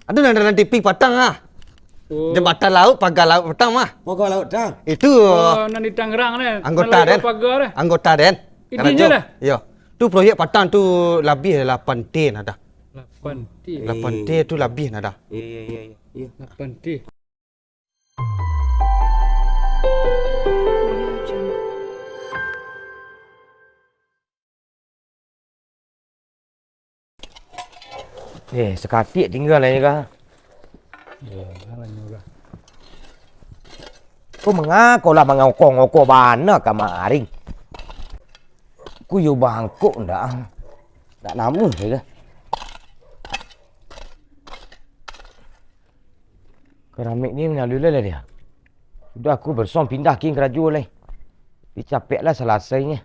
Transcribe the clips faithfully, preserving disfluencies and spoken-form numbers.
Ado nan dalam T V patang ah. Oh. Jambatan lauik, paga lauik patang mah. Paga lauik patang. Itu. Oh, nan di Tangerang ni. Anggota den. Paga ni. Anggota den. Idin je lah. Yo. Tu proyek patang tu labiah lapan T nah dah. Lapan T. Lapan T tu labiah nah dah. Iya, iya, iya, iya. Lapan T. Eh, sakatik tingga lah, ya, kah? Ko mangako lah mangoko-ngoko bana kamari? Ku yo bangkok ndak? Ndak namuah, ya, kah? Keramik ni manyalua lah dia. Sudah aku bersong pindah kin karajo lai. Tapi capek lah selesainyo.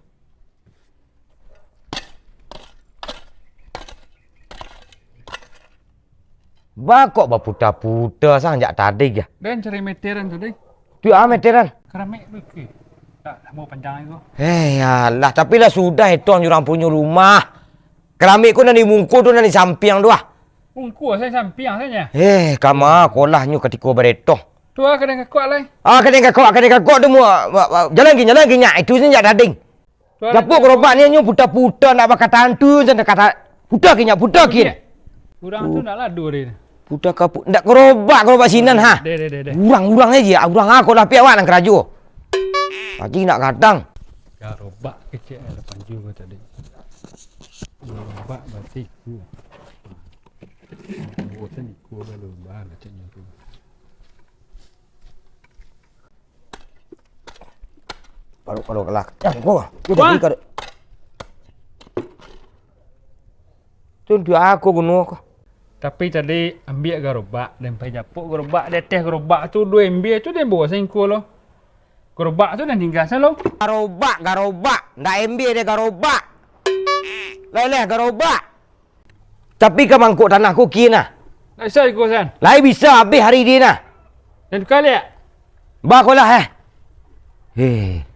Ba kok baputa-puta sanjak tadi, ah? Den cari meteran tu, deh. Tu ah, meteran. Keramik tu, oke. Tak, lamo panjang itu. Eh, yalah, tapi lah sudah itu urang punyo rumah. Keramik ko nan di muko tu, nan di sampiang tu ah. Muko sajo sampiang sajo. Eh, kama kolahnyo katiko baretoh. Tu ah, kadang kakuak lai. Ah, kadang kakuak, kadang kakuak tu mu, ah, ah, ah, jalan gin, jalan gin, nyak. Itu sajo nyak dading. Japuk gerobak ni nyo puta-puta nak bakataan tu, sajo kata, puta gin, nyak, puta gin. Urang tu nak ladu dia. Puta ka pu-, ndak gerobak, gerobak sinan, ha. Deh, deh, deh, deh. Urang-urang aja, urang ako lah piak awak nan karajo. Haji nak gadang. Gerobak kecek ada panju ko tadi. Gerobak batiku. Bosan iku kalau bah keceknyo tu. Paruk kalau lah. Ya, ko. Ko tadi kado. Tu untuk ako guno ko. Tapi tadi ambiak garobak, den pai japuk garobak, di ateh garobak tu duo ember tu den bawa singko lo. Garobak tu den tingga salo. Garobak, garobak. Ndak ember deh garobak. Leleh garobak. Tapi ka mangkok tanah ko kin nah. Ndak bisa iko, San. Lai bisa, abih hari di nah. Den tuka liak. Ba ko lah, eh. Heh.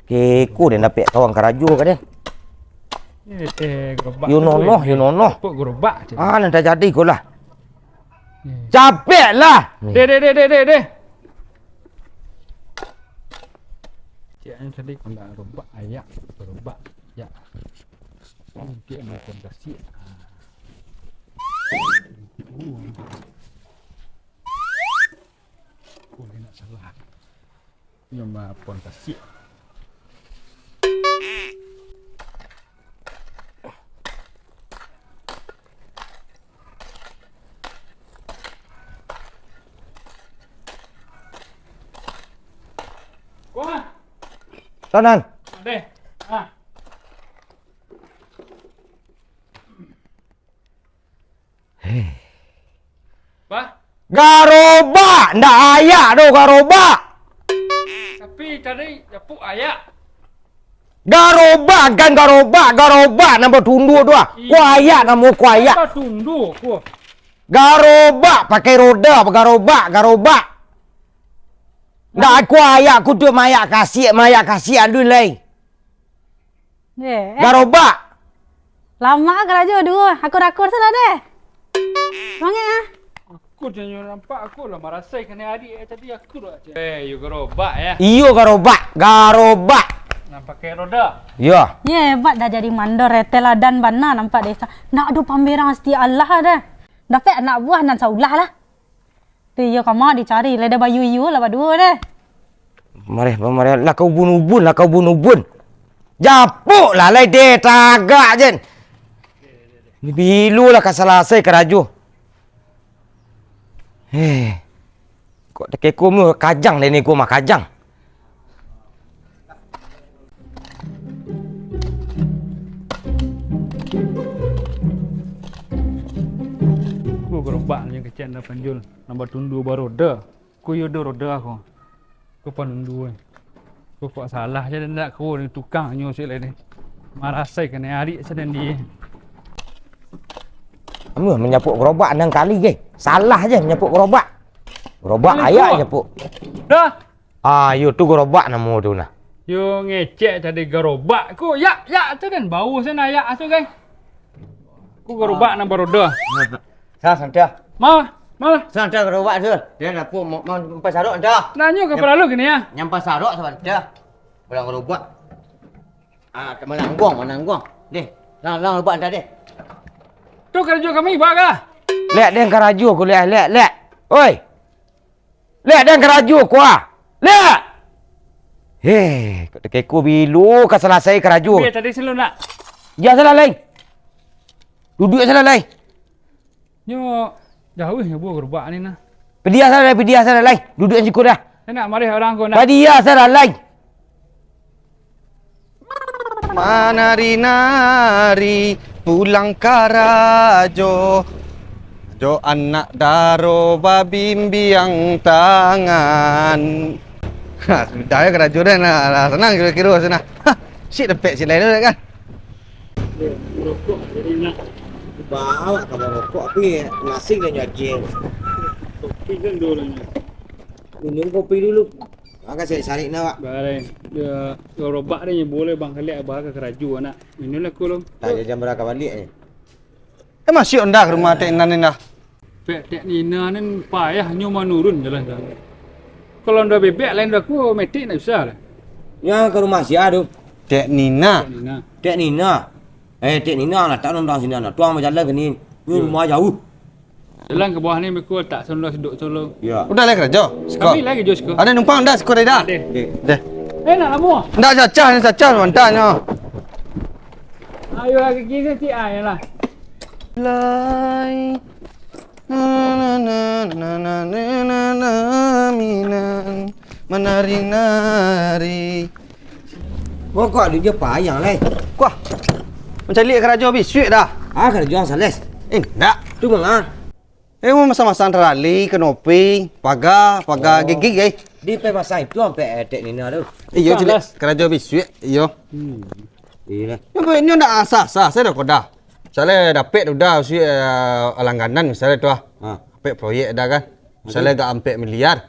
Keko den dapek kawan karajo ka den. Eh, eh, gerobak yo tu, nonoh, eh, yo nonoh. Kok gerobak je? Ah, nan tajadi ko lah. Eh. Capek lah. Deh, deh, deh, deh, deh, deh. Cik, yang tadi kena gerobak ayak, gerobak ayak. Mungkin makan kasih. Ah. Oh, nak salah. Nyo mah pon tasik. Wah. Tanan. Deh. Ah. Heh. Bah? Garobak, ndak ayak doh garobak. Tapi tadi japuk ayak. Garobak kan garobak, garobak nan batunduak tu ah. Iya. Ko ayak namo ko ayak. Batunduk ko. Garobak pakai roda, garobak, garobak. Ndak ko ayak, ko tu mayak kasik, mayak kasik alun lai. Eh, eh. Garobak. Lamak karajo duo, akur-akur salah deh. Mangek ah. Aku janyo nampak aku lah marasai kanai adik tadi aku dah. Eh, yo garobak ya. Iyo garobak, garobak. Nan pakai roda. Iyo. Ye, hebat dah jadi mandor, eh, teladan bana nampak desa. Nak ado pameran setiap Allah dah. Dapek anak buah nan saulah lah. Tu iyo kama dicari, lah dah bayu iyo lah baduo deh. Mareh, mareh, lah ka ubun-ubun, lah ka ubun-ubun. Japuk lah, lai deh, tagak jen. Bilo lah ka salasai karajo. Eh, kok takeko mu kajang deh ni, ko mah kajang. Ko gerobak nan kecek dah panjul, nan batundu baroda. Ko iyo do roda ko. Ko panundu. Ko kok salah je ndak ko ni tukang nyo sik lai ni. Marasai kanai arik sadang di. Amuah manyapuk gerobak anam kali je. Salah je manyapuk gerobak. Gerobak ayak japuk. Dah. Ah, yo tu gerobak namo tu nah. Yo ngecek tadi garobak ko, yak, yak tu kan bau sen ayak tu kan. Ko garobak nan baroda. Sa, santai. Ma, ma lah. Santai, gerobak tu. Dia nak pu-, mau, mau pasarok, santai. Nanyo ka paralu kini, ah? Nyampa sarok, santai. Pulang gerobak. Ah, manangguang, manangguang. Deh, lang, lang, gerobak, santai, deh. Tu karajo kami, ba ka? Liek, deh, karajo ku, liek, liek, liek. Oi! Liek den karajo ko ah. Liek! Heh, kok takeko bilo ka salasai karajo. Bia tadi selu nak. Dia salah lai. Duduak salah lai. Nyo jauah nyo buah gerobak ni nah. Padia salah lai, padia salah lai. Duduak siko dah. Nak marah urang ko nak. Padia salah lai. Manari-nari pulang karajo, jo anak daro babimbiang tangan. Ha, sudah yo karajo den, lah, lah sanang kiro-kiro sinan. Ha, sik dapek sik lain tu kan. Rokok jadi nak. Bawa ka rokok, tapi nasi lah nyo agiah. Kopi kan dulu. Minum kopi dulu. Agak sarik-sarik nah, Wak. Barang. Dia, dia robak dia, boleh bang kaliak abah ka karajo anak. Minum lah ko lo. Tak jajan baraka baliak ni. Eh, masih onda ka rumah Tek Nina ni dah. Pek Tek Nina ni payah nyo manurun jalan dah. Kalau onda bebek lain dah ko metik nak susah lah. Nya ka rumah sia tu. Tek Nina. Tek Nina. Tek Nina. Eh, Tek Nina lah tak nonton sini anak. Tuang bajalan ke ni. Ni rumah jauh. Jalan ka bawah ni, beko tak solo sidok solo. Ya. Udah lah karajo, siko. Kami lah karajo siko. Ado numpang dah siko dah. Deh. Deh. Eh, nak lamo? Ndak cacah ni, cacah mantahnyo. Ayo lah, gigi ni ti ai lah. Lai. Na, na, na, minan. Manari-nari. Pokok tu je payang lai. Kuah. Mancaliak karajo bisuak dah. Ah, karajo Sales. Eh, ndak. Tu manga. Eh, mau masang-masang terali, kanopi, paga, paga gigi, eh. Di pe masang itu sampai etek Nina tu. Iyo, Sales. Karajo bisuak, iyo. Hmm. Iyo lah. Nyo, nyo ndak asah-asah, saya dah kodah. Misalnya dapek tu dah, si, eh, langganan misalnya tu ah. Ha. Dapek proyek dah kan. Misalnya agak ampek miliar.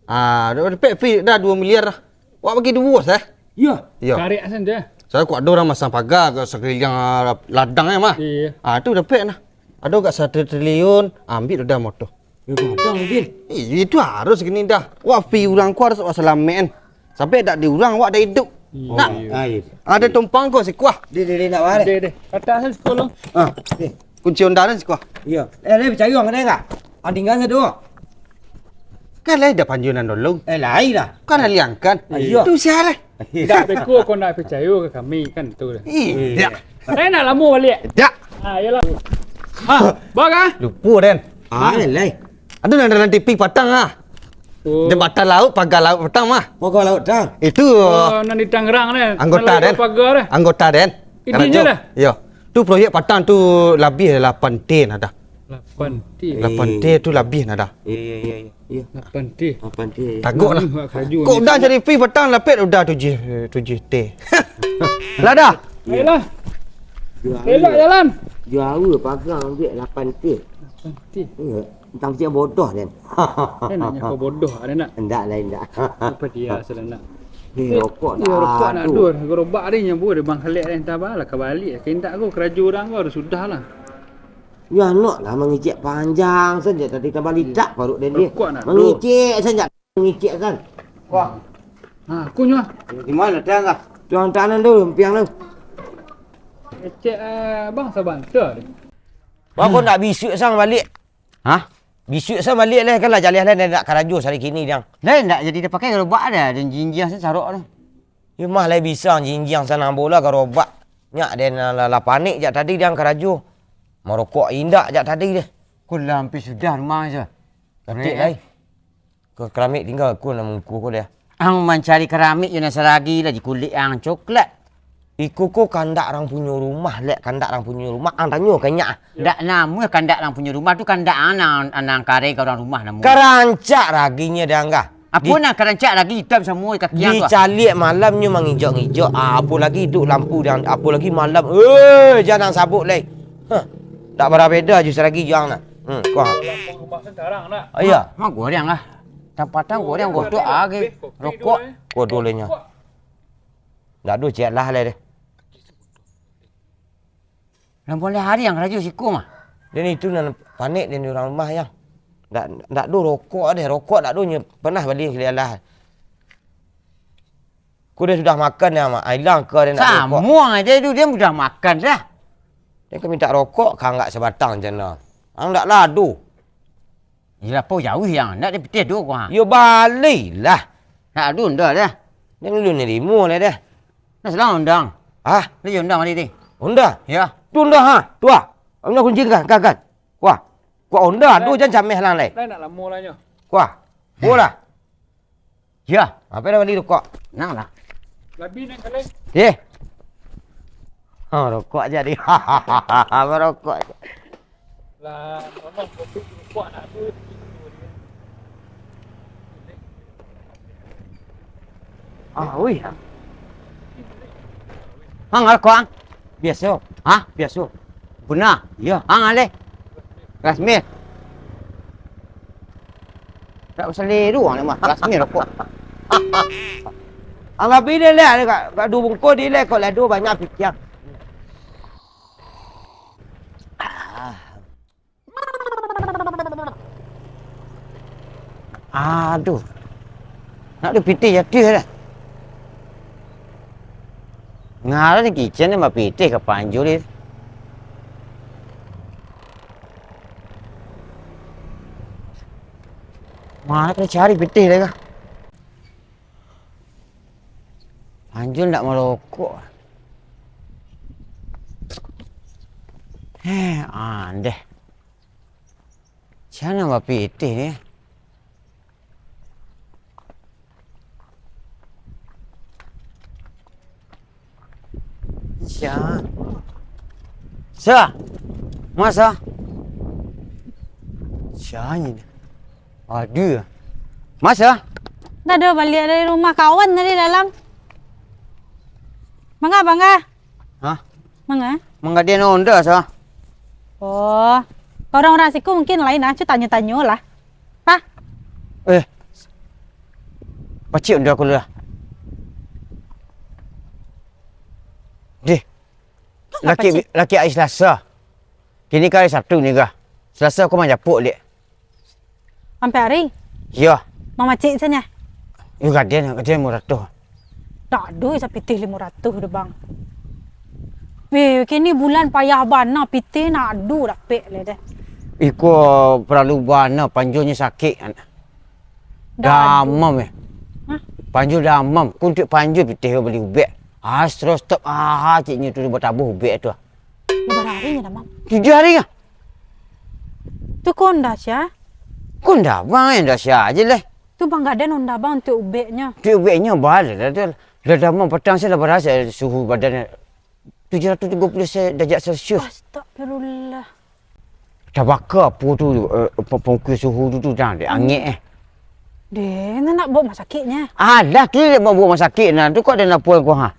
Ah, dapek fee dah dua miliar dah. Wak bagi duo sah. Iyo. Iyo. Karek asan je. Saya kuat ada orang masang pagar ke sekeliling, ah, ladang eh mah. Iya. Ah, tu dapek nah. Ada gak satu triliun, ambil udah motor. Ya, kadang mungkin. Eh, itu harus gini dah. Wak fee urang ku harus wak salamekan. Sampai dak di urang wak dak hidup. Iya. Nah, iya. Ada tumpang ko sikuah. Deh, deh, deh, nak bareh. Deh, deh. Kata asan sekolah. Ah. Deh. Kunci onda ni siko. Iyo. Eh, lai picayo ang kadai ka? Andingkan sado. Kan lai dah panjunan dulu. Eh, lai dah. Kan aliangkan. Ah, iyo. Tu sia lah. Dak beko kau nak picayo ka kami kan tu dah. Indak. Saya nak lamo baliak. Dak. Ah, iyalah. Ha, ba ka? Lupo den. Ah, lai. Ado nan dalam T V patang ah. Oh. Jambatan laut, pagar laut patang mah. Pagar laut tang. Itu. Oh, nan di Tangerang ni. Anggota den. Pagar eh. Anggota den. Idenya lah. Iyo. Tu proyek patang tu labiah lapan T nah dah. Lapan T. Lapan T tu labiah nah dah. Iyo, iyo, iyo, iyo. Lapan T. Lapan T. Tagok lah. Kok dah jadi fee patang lapet udah tujuh, tujuh T. Lah dah. Ayolah. Elok jalan. Jauh pagang ambiak lapan T. Lapan T. Iyo. Tang cik bodoh den. Eh, nak nyako bodoh, ada nak? Ndak lah, ndak. Apa dia asal nak? Ni rokok dah. Rokok nak dur. Gerobak ni nyabu dia bang kaliak ni, entah bala ka balik. Kindak ko karajo urang ko harus sudah lah. Ya, nak lah mangicik panjang saja tadi tambah lidak parut dia. Rokok nak dur. Mangicik saja, mangicik kan. Wah. Ha, aku nyo. Di mana tang kah? Tuang tanah tu, piang tu. Kecek, eh, bang sabanta dia. Bang, kau nak bisuak sang balik? Hah? Bisuak sa baliak lai, kan lah jaleh lai, nak karajo sari kini, Dang. Lai ndak jadi dipakai garobak dah, dan jinjiang sa sarok tu. Yo mah lai bisa jinjiang sanang bola garobak. Nyak den lah, lah, lah panik jak tadi, Dang, karajo. Marokok indak jak tadi deh. Ko lah ampia sudah rumah sa. Katik lai. Ko keramik tinggal ko lah mungkuh ko deh. Ang mancari keramik yo nan saragi lah, di kulik ang coklat. Iko ko kandak rang punyo rumah, lek kandak rang punyo rumah, ang tanyo ka inyak ah. Ndak namuah kandak rang punyo rumah tu, kandak ang nan, nan karai ka urang rumah namuah. Karancak raginyo deh ang kah. Apo nan karancak ragi itam samo kaki ang tu ah? Dicaliak malam nyo mangijok-ngijok, ah, apo lagi iduik lampu deh ang, apo lagi malam. Eh, jan ang sabuk lai. Hah. Dak bara beda jo saragi jo ang nah. Hmm, kuah. Lampu rumah sekarang nak. Ah, iyo. Ha, goreng ah. Tampatang goreng gotok ah, ge. Rokok. Kuah dulunyo. Ndak ado ciek lah lai deh. Lampu leh hari ang karajo siko mah. Dan itu nan panek dan urang rumah, Yang. Ndak, ndak ado rokok deh, rokok ndak ado nyo pernah bali kali alah. Ko dah sudah makan dah, Mak. Ilang ka dah ndak ado rokok. Samuang aja itu, dia sudah makan dah. Dia ka minta rokok, ka anggak sabatang cano. Ang ndak lah ado. Yo, lapau jauah, Yang. Ndak dipitih doh ko, ha. Yo, balilah. Ndak ado onda dah. Dia dulu ni limo lah dah. Nah, salah onda. Hah? Lah, yo onda mari ti. Onda? Yo. Tu onda, ha? Tu, ha? Onda kunci kan, kan, kan. Wah. Kok onda ado jan cameh lang lai. Lai nak lamo lah nyo. Wah. Bolah. Yo. Apo dah bali rokok? Nang lah. Labi nang kalai. Eh. Ha, rokok aja di. Apo rokok aja. Lah, memang kopi rokok nak tu. Ah, ui. Ang, rokok, ang? Biaso. Hah? Biaso. Bana? Iyo. Ang, aleh? Rasmil. Tak basaleru ang ni mah. Rasmil rokok. Ang, labi deh, leh. Ka, ka duo bungkuih di leh, kok lah duo banyak pikiang. Ah. Aduh. Nak dipitih jatuah dah. Ngaran kicen ni bapitih ka panjul ni. Mano ka cari pitih dah kah? Panjul ndak marokok. Heh, andeh. Sia nan bapitih ni? Sia? Sia? Masa? Sia ni? Aduh. Masa? Dah, dah baliak dari rumah kawan tadi dalam. Manga, manga. Hah? Manga? Manggadean onda, sa. Oh. Kalau urang-urang siko mungkin lain, ah. Cu tanyo-tanyo lah. Hah? Eh. Pacik onda ko lah. Deh. Laki, pacik? Laki ari Selasa. Kini kan ari Sabtu ni, gah. Selasa ko manjapuk, dek. Ampek ari? Iyo. Mamacik sajo? Iyo, gadean, gadean limo ratuih. Ndak ado sapitih limo ratuih doh, Bang. Weh, kini bulan payah bana, pitih ndak ado dapek lai doh. Iko paralu bana, panjulnyo sakik. Ndak ado. Damam, eh. Hah? Panjul damam. Kuntuik panjul pitih bali ubek. Ah, stroke stop. Ah, ciknyo tu batabuah ubek tu. Bara hari nyo damam? Tujuah hari kah? Tu ko onda sia? Ko onda bang, eh, onda sia aja lah. Tu bang gadean onda bang untuak ubeknyo. Untuak ubeknyo, bah, lah, lah, lah, lah damam patang, sia lah barasa suhu badan tujuah ratuih tigo puluah se-, darajat Celcius. Astagfirullah. Tabaka apo tu, eh, pe-, pengukir suhu tu, tu, dah, dek angek, eh. Deh, nak bawa rumah sakitnyo? Alah, tu nak bawa rumah sakit nah. Tu kok ado napuan ko, ha?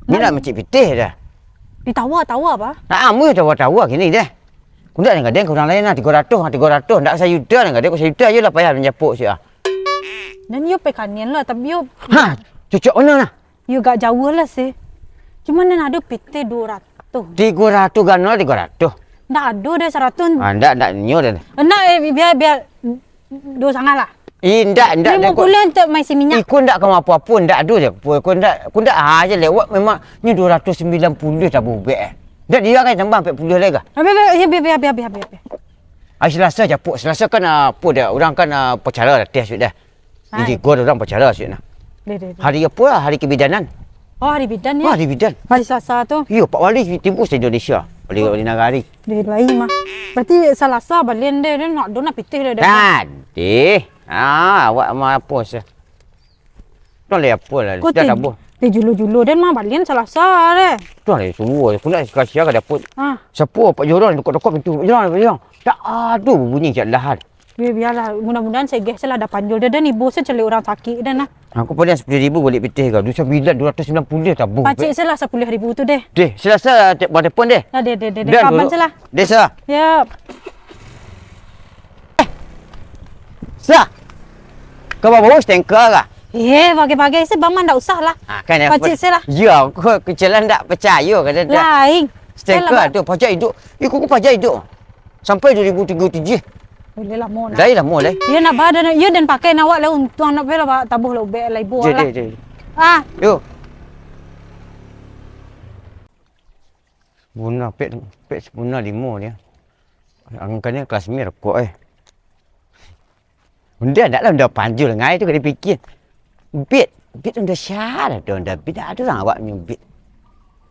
Ni nak macik pitih dah. Ditawa-tawa, bah? Nah, amuah tawa-tawa kini dah. Kundak dengan gadang ka urang lain lah, tigo ratuih, ha, tigo ratuih. Ndak sayuta dengan gadang, sayuta aja lah payah manjapuk siak, ah. Dan yo pe kanian lah, tapi yo. Ha, cocok bana nah. Yo gak jauah lah sih. Cuma nan ado pitih duo ratuih. Tigo ratuih gano tigo ratuih. Ndak ado deh saratuih. Ah, ndak, ndak nyo deh. Ndak, eh, biar, biar duo sangah lah. Ih, ndak, ndak, ndak, limo puluah untuak maisi minyak. Iko ndak ka apo-apo, ndak ado je. Iko ndak, iko ndak, ah, je lewat memang nyo duo ratuih sambilan puluah tabuah ubek, eh. Ndak dia kan tambah ampek puluah lagi kah? Ah, biar, biar, biar, biar, biar, biar, biar. Ari Selasa japuk. Selasa kan, ah, apo dah, urang kan, ah, upacara dah, tes dah. Hai. Jadi, gua urang upacara siak nah. Deh, deh, deh. Hari apo lah? Hari kebidanan. Oh, hari bidan, ya? Oh, hari bidan. Hari Selasa tu. Iyo, Pak Wali tibo se-Indonesia. Wali, wali nagari. Deh, lain mah. Berarti Selasa balian deh, deh, nak, dona pitih deh, deh. Tadi. Ah, awak mah apo sih? Tu lah apo lah, ko dah ti-, tabuah. Ti julo-julo, den mah balian Selasa deh. Tu lah suruh, aku nak sia-sia ka dapek. Ah. Siapo Pak Joron, dokok-dokok pintu. Pak Joron, Pak Joron. Tak ado bunyi jak lahan. Bia-, bialah, mudah-mudahan segeh se lah dah panjul. Dah, dah ni bos se caliak urang sakik dah nah. Aku paliang sapuluah ribu baliak pitih kau. Duo sambilan, duo ratuih sambilan puluah tabuah. Pacik se lah sapuluah ribu tu deh. Deh, Selasa te-, bang telepon deh. Dah, deh, deh, deh, deh. Kaban se lah. Deh, Sa. Yap. Sa. Kau bawa stengker kah? Eh, bagai-bagai se, bang mah ndak usah lah. Ah, kan ya. Pacik se lah. Ya, aku kecil ndak percaya kata dah. Lain. Stengker tu pajak hidup. Iko ku pajak hidup. Sampai dua ribu tiga puluh tujuh. Boleh lamo nah. Lai lamo lai. Iyo nak ba, dan iyo den pakai nak awak lai, untuang nak bela ba tabuh lah ubek lai buah Jai, lah. Jai, jai. Ah. Yo. Buna pek, pek sabuna limo dia. Angkanya kelas mir kok eh. Udah ndak lah, udah panjul ngai tu ka dipikia. Bit, bit udah syar dah, udah bit dak ada urang awak nyo bit.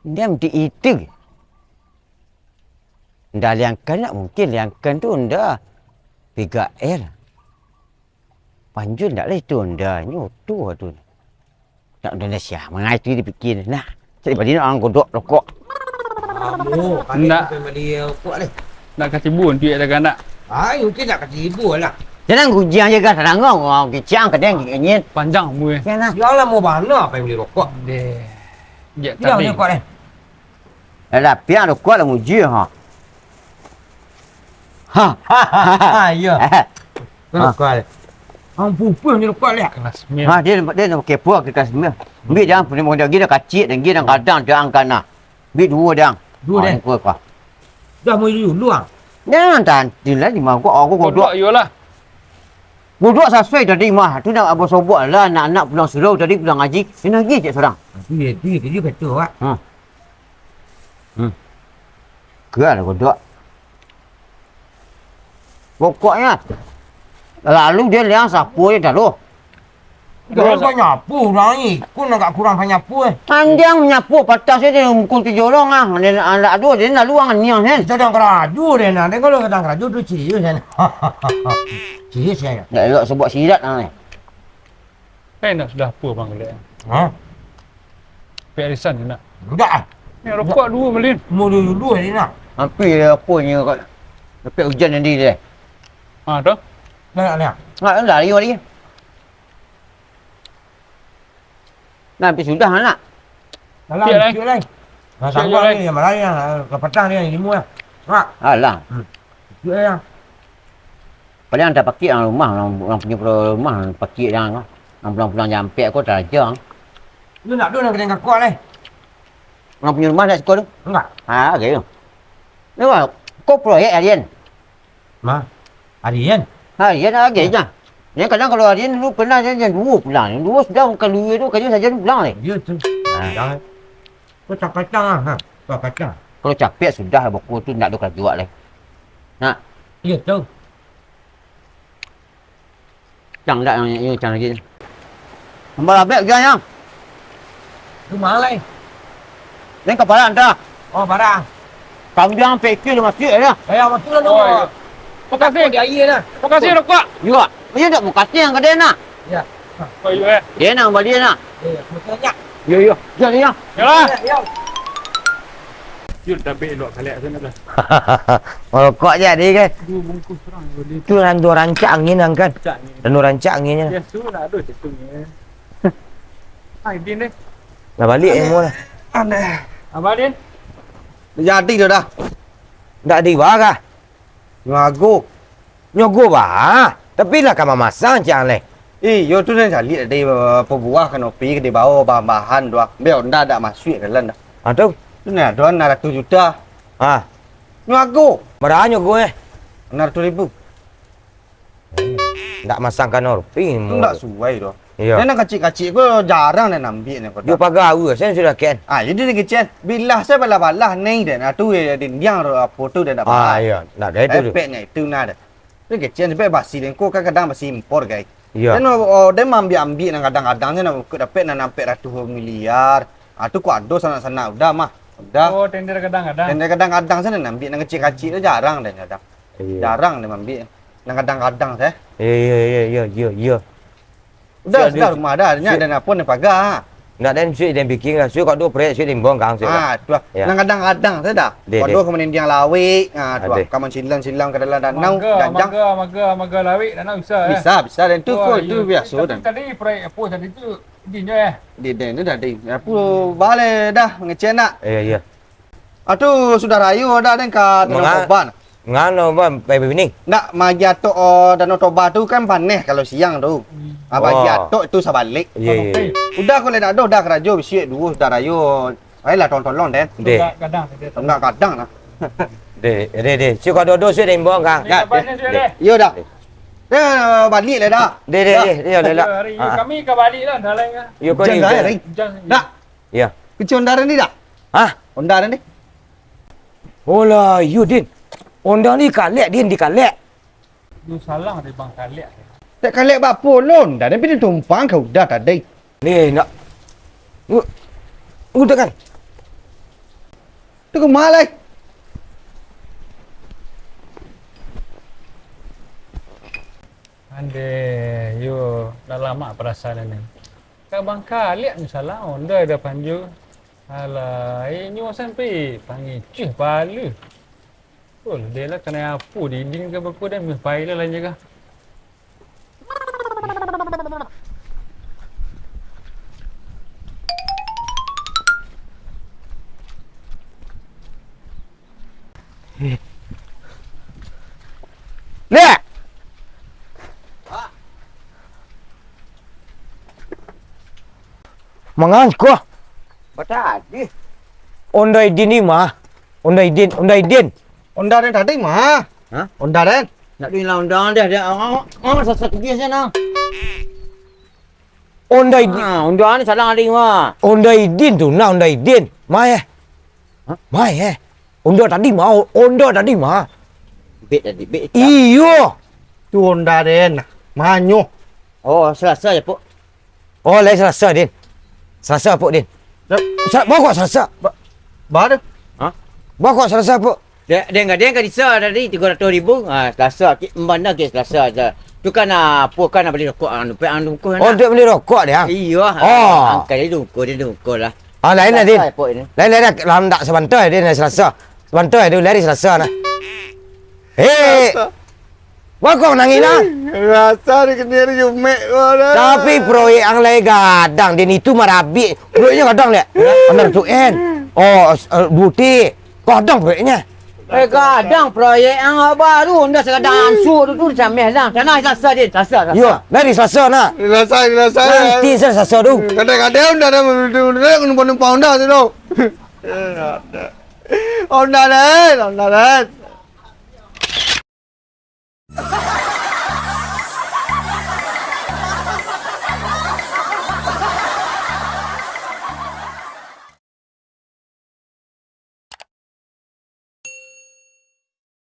Udah mesti itu. Udah liangkan ndak mungkin, liangkan tu udah tiga R. Panjul ndak lah itu udah, nyo tu tu. Nak udah sia mangai tu dipikia. Nah, cari bali nak godok rokok. Amu, kami Ndak. Sampai bali rokok deh. Nak katibu tu ya dagang nak. Ai, mungkin nak katibu lah. Jangan gujiang je kan, terang kau, kau kicang kadang gigit. Panjang umur. Jangan lah. Yang lamo bana pai bali rokok. Deh. Jak Bilang tabi. Rokok deh. Alah, piang rokok lah nguji ha. Ha. Ha, ha, ha, ha, iya. Ha. Rokok deh. Ang pupus ni rokok deh. Kelas mir. Ha, dia dia nak kepo ke kelas mir. Ambil jangan punya model gila kacik dan gila kadang dia angkana. Ambil dua dang. Dua deh. Kau kau. Dah mau dulu ah. Jangan tan, dia lah di mangkok aku godok. Godok iyolah. Godok sasuai tadi mah. Tu nak abah sobok lah anak-anak pulang surau tadi pulang ngaji. Dia nagih cek sorang. Tapi dia dia dia kata awak. Ha. Hmm. Kau lah godok. Pokoknya lalu dia liang sapu je taruh. Kalau banyapu urang ni, kun agak kurang banyapu eh. Andiang manyapu patah saja mukul tu jorong ah. Dia nak anak tu dia nak luang niang kan. Kita dah kerajo dia nak. Dia kalau dah kerajo tu serius kan. Serius kan. Dak elok sebab sirat ah. Eh nak sudah apa bang kelek? Ha? Pek arisan ni nak. Enggak ah. Ni rokok dua malin. Mau dulu dulu ni nak. Hampir dia apa ni kat dapat hujan tadi dia. Ha tu. Nak nak. Nak lari lari. Nah, habis sudah anak. Dalam Siap, lai. Siap, lai. Nah, Siap, sanggup lai. Ni yang mana yang ke petang ni yang lima lah. Mak. Alah. Hmm. Siap, lai. Paling dah pakik dalam rumah, orang, orang punya rumah pakik dah. Orang pulang-pulang jam empat ko taraja. Lu nak duduk dalam kedai kakak lai. Orang punya rumah nak sekolah tu? Enggak. Ha, oke tu. Ni kau proyek alien. Ma, Arian? Ha, iya nak agak je. Yang kadang kalau Arian dulu pernah dia jam dua pulang. Jam dua sudah makan luya tu, kerja saja pulang leh. Ya tu. Ha. Jangan. Kau cakacang ah, ha. Kau kacang. Kalau capek sudah boko tu nak ada kerja leh. Nak. Ya tu. Cang dak yang yang cang lagi. Tambah labek je yang. Tu mahal lai. Ni kapala anta. Oh, parah. Kambiang P Q dah masuk ya. Eh, masuk lah tu. Oh, iya. Makasih. Di air lah. Makasih rokok. Iya. Iya dak makasih yang kedai nak. Ya. Oh, iya eh. Dia nak balik nak. Iya, makasih banyak. Iya, iya. Jangan ya. Yalah. Ya, ya. Yuk, tabik elok kalian sana lah. Merokok je tadi kan. Dua bungkus terang boleh. Tu randu rancak angin kan. Rancak angin. Randu rancak anginnya. Biasa lah ada cetungnya. Hai, Din deh. Dah balik ilmu dah. Aneh. Abah Din. Jadi dah dah. Ndak dibarah. Nyago. Nyogo bah. Tapi lah ka mamasang ciang leh. Iyo tu nan caliak tadi, eh, pabuah kanopi ka dibawa bahan-bahan tu ah. Bek onda dak masuak dalam dah. Ah tu. Tu nan ado anam ratuih juta. Ah. Nyago. Bara nyago eh? Anam ratuih ribu. Ndak masang kanopi. Ndak suai tu. Iyo. Dan nan kacik-kacik ko jarang den ambiak nyo ko. Yo pagawa sen sudah ken. Ah, jadi den kecen. Bilah se balah-balah nai den. Ah, tu yo dindiang tu apo tu den dak. Ah, iyo. Ndak gai tu. Epek nyo itu nah den. Tu kecen sampai basi den ko kan kadang basi impor gai. Iyo. Den, oh, den maambiak-ambiak nan kadang-kadang se nak ukut dapek nan ampek ratuih miliar. Ah, tu ko ado sanak-sanak udah mah. Udah. Oh, tender kadang-kadang. Tender kadang-kadang se den ambiak nan kacik-kacik tu jarang den kadang. Iyo. Jarang den ambiak. Nan kadang-kadang se. Iyo, iyo, iyo, iyo, iyo. Udah, sudah rumah dah. Nyo den apo ni paga. Nak den suik den bikin lah. Suik kok do prek, suik den bongkang suik. Ah, tu lah. Nan kadang-kadang se dah. Deh, kok do deh. Ka manindiang lawik, ah, tu lah. Deh. Ka mancilang-cilang ka dalam danau, maga, janjang. Maga, maga, maga lawik, danau bisa eh. Bisa, bisa den tu. Oh, ko, iyo. Tu biaso den. Tadi proyek apo tadi tu, idinyo eh. Di den tu tadi. Apo baleh dah ngecen nak. Iyo, iyo. Ah, tu sudah rayo dah den ka Danau Toba. Ngano, Bang, pai bini? Ndak, magi atok, oh, Danau Toba tu kan paneh kalau siang tu. Ah, bagi atok tu sabalek. Iyo, iyo, iyo. Udah, kok lai ndak ado, udah karajo bisuak duo sudah rayo. Ayolah, tolong-tolong den. Deh. Tonggak gadang, den. Tonggak gadang lah. Deh, deh, deh. Sudah dodo sudah imbau, Kang. Ni kabarnyo sudah deh. Iyo dah. Dah balik lah dah. Deh, deh, deh. Iyo lah. Hari ni kami ka balik lah, dah lain lah. Iyo, kau ni. Dah, dah. Dah. Iyo. Kunci Honda ni dah? Hah? Honda ni? Olah, iyo, Din. Honda ni kalek, Din, dikalek. Lu salah deh, Bang, kalek. Tak kalek bapo lon, dah tapi ditumpang kau dah tadi. Ni nak. Ngu-, ngutak kan? Tu kemana lai? Andeh, yo, dah lama perasaan ni. Ka Bang kalek ni salah, Honda dah panju. Alah, inyo sampai pangicuh pala. Oh, deh lah, kanai apo didin ka bako dah, meh pai lah, lah nyo ka. Lek! Mangan ko? Batadi. Onda Idin ni mah. Onda Idin, Onda Idin. Onda den tadi mah. Hah? Onda den. Nak duit lah onda den, den. Oh, oh, sasak dia sana. Onda Idin. Ah, onda ni salah tadi mah. Onda Idin tu, nah, Onda Idin. Mai eh. Hah? Mai eh. Onda tadi mah, o-, onda tadi mah. Bek tadi, bek. Iyo. Tu onda den. Manyo. Oh, Selasa ya, Pok. Oh, lai Selasa, Din. Selasa, Pok, Din. Sa-, baa kok Selasa? Ba-, baa tu? Hah? Baa kok Selasa, Pok? Dek, dek, dek, ka disa tadi tigo ratuih ribu. Ah, Selasa, ki-, embana ke Selasa aja. Tu kan, ah, apo kan, bali rokok, ah, dompet, ah, dungkuh, oh, nak. Dek bali rokok dia? Iyo, ah, oh. Angkai dia dungkuh, dia dungkuh lah. Ah, lain lah, Din. Selasa, Pok, ini. Lain, lain lah. Lah, ndak sabanta, Din, Selasa. Sabanta tu, lai Selasa nah. Hei! Selasa. Baa kok nangih nah? Rasa di kenir jumek ko dah. Tapi proyek ang lai gadang, Din, itu marabik. Proyeknyo gadang, liek. Benar tu, En. Oh, s-, eh, Buti. Gadang proyeknyo. Eh, gadang proyek ang baru, ndak sakadar ansur tu, tu dicameh lah. Tanah Selasa, Din, Selasa, Selasa. Iyo, lai Selasa nah. Selasa, Selasa. Nanti Selasa tu. Kadang-kadang ndak ado numpang-numpang onda tu, tu. Eh, ada. Onda, Den, onda, Den.